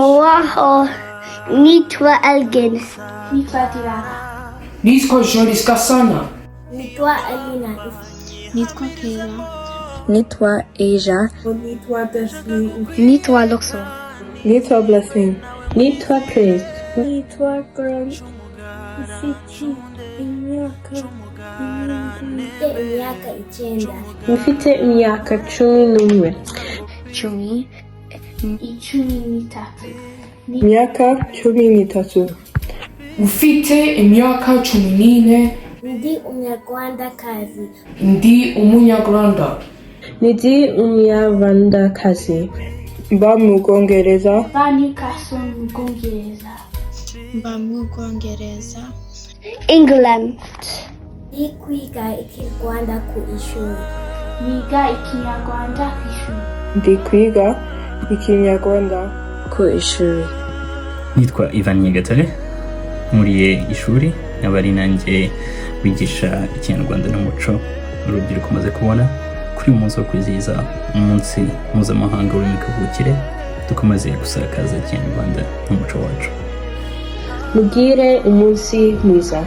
Muraho, nitwa Elgin. Nitwa Dirara. Nitwa Jolis Gasana. Nitwa Alina. Nitwa Kayla. Nitwa Asia. Nitwa Destiny. Nitwa Luxor. Nitwa Blessing. Nitwa Praise. Nitwa Grant. Mfite imyaka Mfite imyaka 9. Mfite imyaka 11. 10. 13. Myaka 13. Ufite imyaka 14. Ndi Umunyarwandakazi. Ndi Umunyarwanda. Ndi Umunyarwandakazi. Mba mu Bwongereza. Mba Newcastle mu Bwongereza. Mba mu Bwongereza. England. Ndi kwiga Ikinyarwanda ku ishuri. Niga Ikinyarwanda ku ishuri. Ndi kwiga Ikinyarwanda ku ishuri. Nitwa Ivan Nyagatare, nkuriye ishuri, nkaba ari nanjye wigisha Ikinyarwanda n'umuco urubyiruko. Maze kubona kuri uyu munsi wo kwizihiza umunsi mpuzamahanga w'ururimi kavukire, dukomeze gusakaza Ikinyarwanda n'umuco wacu. Mugire umunsi mwiza.